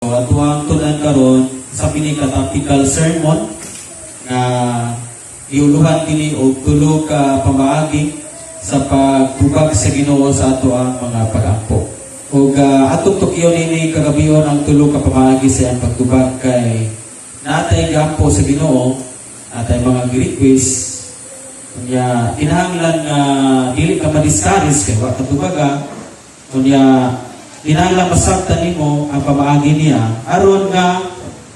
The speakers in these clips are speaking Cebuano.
So atuang tun-an karon sa pini ka topical sermon nga giuluhan kini og tulo ka pamaagi sa pagtubag sa Ginoo sa ato ang mga pag-ampo. Ug atong tukion ini kagabion ang tulo ka pamaagi sa iyang pagtubag kay natay gampo sa Ginoo, natay mga request. Unya kinahanglan nga dili ka ma-discourage kay wa ka tubaga. Unya kinahanglan masabtan nimo ang pamaagi niya aron nga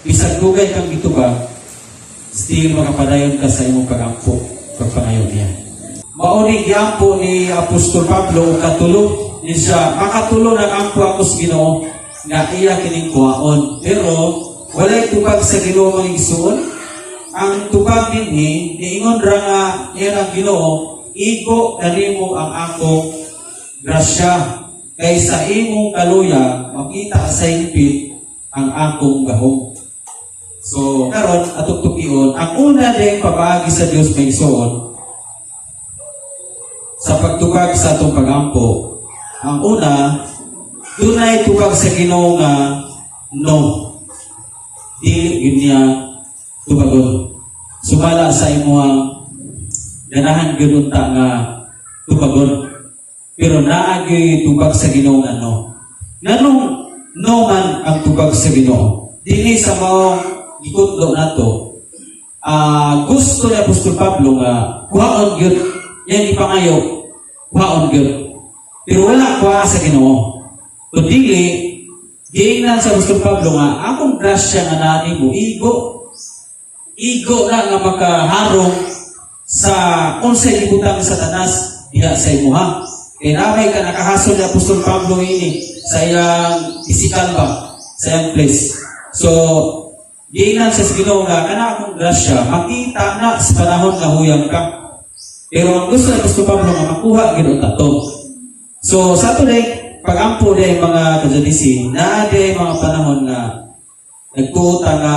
bisag dugay kang gitubag, still makapadayon ka sa imong pagampo, pagpangayo niya. Mao ni giampo ni Apostol Pablo og katulo ni siya, makatulo nag-ampo ako sa Ginoo nga iya kining kuhaon. Pero walay tubag sa Ginoo, mga igsoon. Ang tubag dinhi, niingon ra nga niya ang Ginoo, "Igo kanimo ang akong grasya kay sa imong kaluya makita sa hingpit ang akong gahom." So karon atong tukion ang una ding pamaagi sa Dios, mga igsoon, sa pagtubag sa atong pagampo. Ang una, dunay tubag sa Ginoo nga no. Dili gyud niya tubagon. Sumala sa imuhang ganahan gyud unta nga tubagon. Pero naa gyud tubag sa Ginoo nga no. Nganong no man ang tubag sa Ginoo? Dili sa maong gikutlo nato, gusto ni Apostol Pablo nga kuhaon gyud yan ipangayo, kuhaon gyud. Pero wala kuha sa Ginoo. Kung dili, giingnan sa Apostol Pablo nga akong grasya nga naa nimo igo. Igo na nga makaharong sa unsay gibutang sa Satanas diha sa imuha. Kay namay ka nakahasol ni Apostol Pablo ini sa iyang physical ba, sa iyang place. So, giingnan sa Ginoo nga kana akong grasya makita na sa panahon nga huyang ka. Pero ang gusto ni Apostol Pablo nga makuha gyud unta to. So sa ato day pagampo day, mga kajadisi, naa day mga panahon nga nagtuo ta nga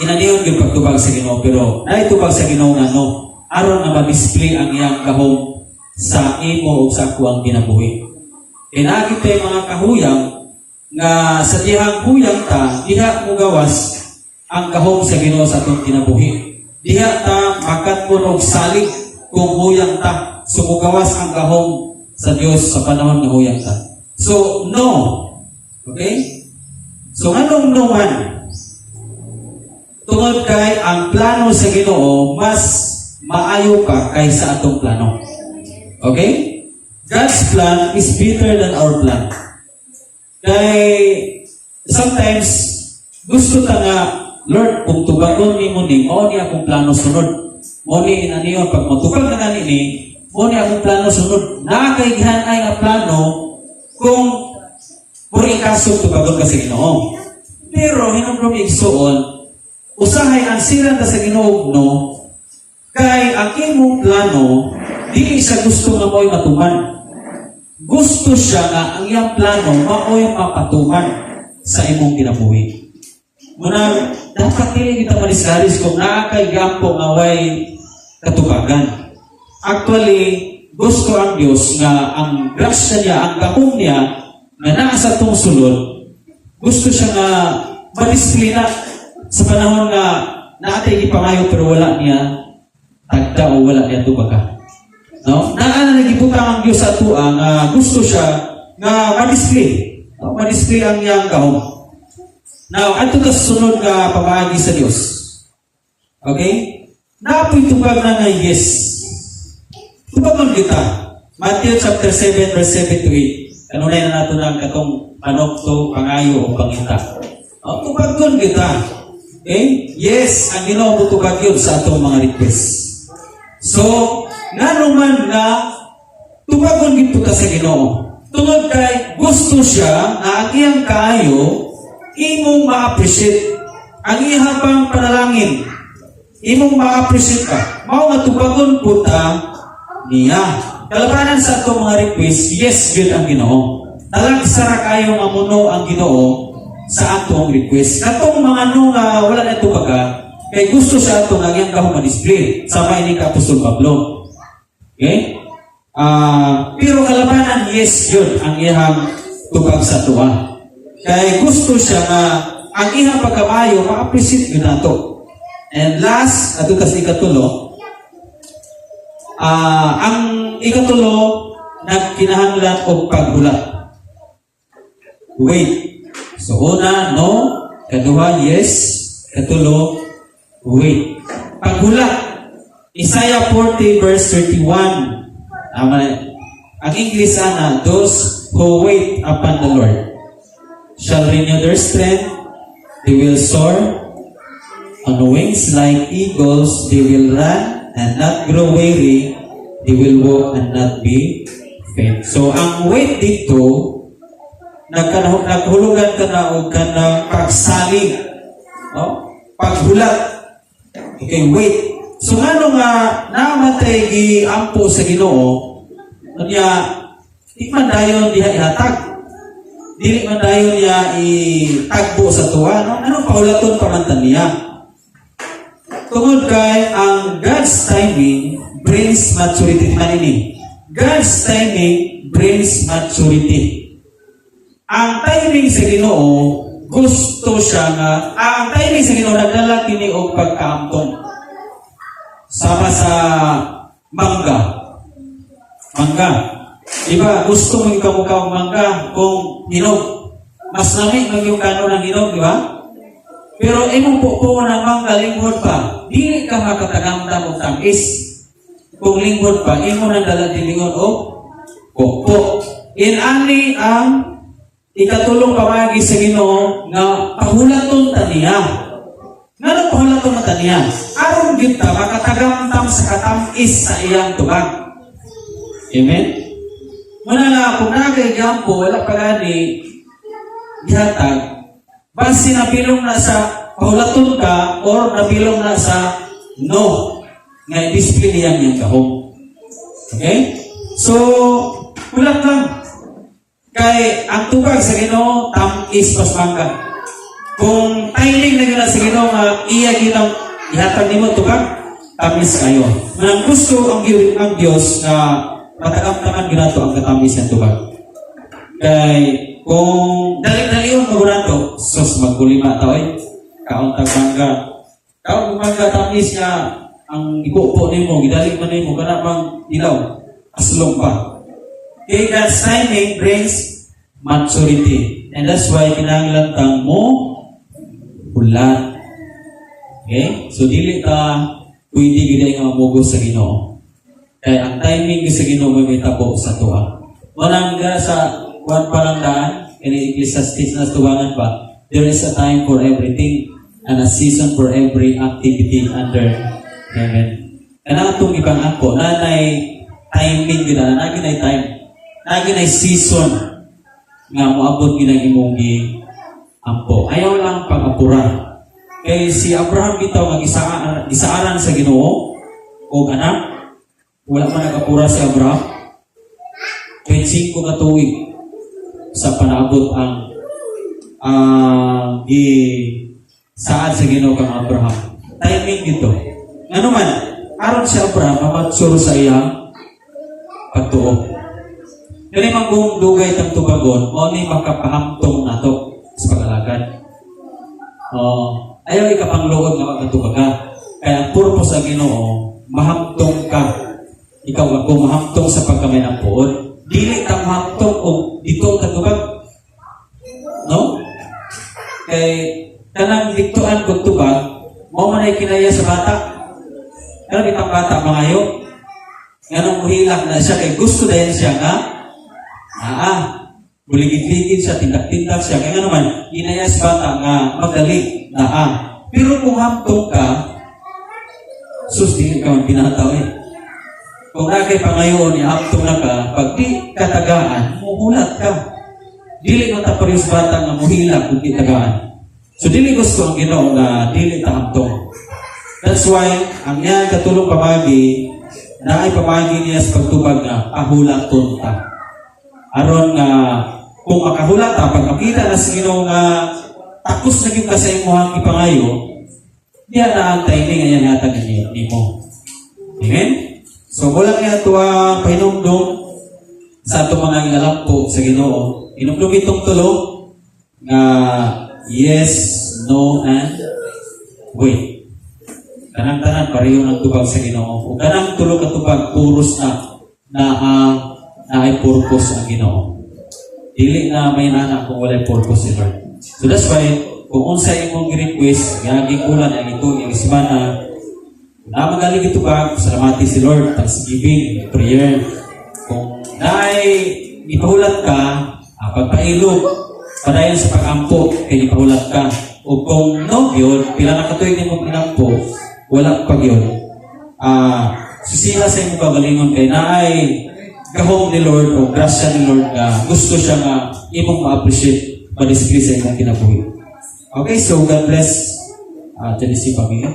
inaniyon gyud pagtubag sa Ginoo, pero naitubag sa Ginoo nga no aron nga ma-display ang iyang gahom sa imo ug sa akuang kinabuhi. Kay naa gyud tay mga kahuyang nga sa dihang huyang ta, diha mo gawas ang gahom sa Ginoo sa atong kinabuhi. Diha ta makat-on og salig kung huyang ta. So mugawas ang gahom sa Dios sa panahon nga huyang ta. So no. Okay? So nganong no man? Tungod kay ang plano sa Ginoo mas maayo pa kaysa atong plano. Okay? God's plan is better than our plan. Kay sometimes gusto ta nga, "Lord, kung tubagon nimo ni, mao ni akong plano sunod. Mao ni inaniyon pag matubag na gani ni, mao ni akong plano sunod." Naa kay gihanay nga plano kung puri kaso tubagon ka sa Ginoo. Pero hinumdum, igsuon, usahay ang siran ta sa Ginoo no, kay ang imong plano dili siya gusto nga mo'y matuman. Gusto siya nga ang iyang plano mao'y mapatuman sa imong kinabuhi. Muna, dapat dili kita ma-discourage kung naa kay gampo nga way katubagan. Actually, gusto ang Dios nga ang grasya niya, ang gahom niya, nga naa sa atong sulod, gusto siya nga madisiplina sa panahon nga naatay gipangayo pero wala niya tagda o wala niya tubaga. No? Naa na nagibutang ang Dios sa atua nga gusto siya nga ma-display. No? Ma-display ang iyang gahom. Now, adto ta sa sunod nga pamaagi sa Dios. Okay? Naa poy tubag na nga yes. Tubagon kita. Matthew chapter 7 verse 7 to 8. Kanunay na nato ng katong panukto, pangayo o pangita. Oh, tubagon kita. Okay? Yes, ang Ginoo mutubag yun sa atong mga request. So, ngano man nga tubagon gid ta sa Ginoo? Tungod kay gusto siya nga ang iyang kaayo imong ma-appreciate, ang iyang pang panalangin imong ma-appreciate ka. Mao nga tubagon po ta niya. Kalabanan sa atong mga request, yes gyud ang Ginoo. Talagsa ra kayo nga muno ang Ginoo sa atong request. Katong mga no nga wala na tubaga, kay gusto siya ato nga iyang gahom ma-display sama ini ka Apostol Pablo. Okay? Pero kalabanan, yes yun ang iyang tubag sa tuwa. Kay gusto siya nga ang iyang pagkamayo ma-appreciate gyud nato. And last, ato tas ikatulo, ang ikatulo, nagkinahanglan og paghulat. Wait. So una, no. Kaduha, yes. Katulo, wait. Paghulat. Isaiah 40 verse 31. Tama na. Ang English ana, "Those who wait upon the Lord shall renew their strength. They will soar on wings like eagles. They will run and not grow weary. They will walk and not be faint." So, ang wait dito, naghulugan ka na og kanang pagsalig. No? Paghulat. Okay, wait. So ngano nga naa man tay giampo sa Ginoo, unya di man dayon diha ihatag. Dili man dayon niya itagbo sa tuwa, no? Anong pahulaton pa man ta niya? Tungod kay ang God's timing brings maturity man ini. God's timing brings maturity. Ang timing sa Ginoo, gusto siya nga ang timing sa Ginoo nagdala kini og pagkaamtong. Sama sa mangga. Mangga. Di ba, gusto mo ikamukha ang mangga kung hinog. Mas lami man yung kano ng hinog, di ba? Pero imong pupo ng mangga linghod pa, dili ka makatagamdam og tamis. Kung linghod pa, imo nang dala dilingon og pukpok. Inani ang ikatulong pamagi sa Ginoo nga pahulaton ta niya. Ngano pahulaton man ta niya? Aron gyud ta makatagamtam sa katam-is sa iyang tubag. Amen? Muna nga, kung naa kay giampo, wala pa gani gihatag, basi nabilong na sa pahulaton ka or nabilong na sa no nga i-display niya niyang gahom. Okay? So, hulat lang. Kay ang tubag sa Ginoo tam-is pas mangga. Kung timing na gyud na sa Ginoo nga iya ginang ihatag nimo tubag, tamis kayo. Manang gusto ang Dios nga matagamtaman gyud nato ang katamis ng tubag. Kay kung dali-dali yung maguranto, sus, magkulima ta oy. Kaon tag mangga. Kaon mangga tamis nga ang ipupo nimo, gidali man nimo kana bang dilaw, aslong pa. Okay, God's timing brings maturity. And that's why kinahanglan tang mo hulat. Okay? So dili ta pwede gyud nga mamugos sa Ginoo. Kay ang timing gyud sa Ginoo may tabo sa tuwa. Manang sa kuan pa lang daan, kini Ecclesiastes na tubangan pa, there is a time for everything and a season for every activity under heaven. Kanang atong ibang ako, nanay timing gyud na, naa nay time. Naa nay season nga moabot gyud ang imong gi ampo. Ayaw lang pag-apura. Kay si Abraham bitaw nga gisaaran sa Ginoo og anak, wala man nag-apura si Abraham. 25 ka tuig sa panaabot ang gi saad sa Ginoo kang Abraham. Timing dito. Ngano man, aron si Abraham mamature sa iyang pagtuo. Kani man kung dugay tang tubagon, mao ni makapahamtong nato sa pag-alagad. Oh, ayaw ikapangluod nga magatubaga. Kaya ang purpose sa Ginoo, mahamtong ka. Ikaw ako mahamtong sa pagkamay ng puod. Dili ka mahamtong og dito ka tubag. No? Kay kanang diktuan kog tubag, mao man ay kinaya sa bata. Pero bitang bata mangayo. Nganong muhilak na siya kay gusto dayon siya nga buligid-ligid siya, tindak-tindak siya. Kaya nga naman, ginaya sa bata nga magdali naa. Pero kung hamtong ka, sus, dili ka man binataw eh. Kung naa kay pangayoon, ihamtong na ka, pag di katagaan, muhulat ka. Dili man ta parehas bata nga muhilak kung di tagaan. So dili gusto ang Ginoo nga dili ta hamtong. That's why, ang iyang katulong pamagi, naay pamagi niya sa pagtubag nga pahulaton ta. Aron nga kung makahulat ta, pag makita na sa Ginoo nga takos na gyud ka sa imong gipangayo, diya na ang timing nga iyang hatag nimo. Amen? So wala niya ato ang pahinumdum sa atong mga gialampo sa Ginoo. Hinumdum itong tulo. Nga yes, no, and wait. Kanang tanan pareho ng tubag sa Ginoo. Ug kanang tulo ka tubag puros na na naay purpose ang Ginoo. Dili na may nana kung walay purpose si Lord. So that's why kung unsa imong gi-request, giaging bulan ang ito yung semana, kung naa magaling gitubag, salamati si Lord, thanksgiving, prayer. Kung naay ipahulat ka, pagpailog, padayon sa pag-ampo, kay ipahulat ka. O kung no gyud, pila na katuig nimong inampo, wala pa gyud. Susiha sa imong kagalingon kay naay gahom ni Lord o grasya ni Lord nga gusto siya nga imong ma-appreciate, ma-display sa imong kinabuhi. Okay, so God bless Genesee family.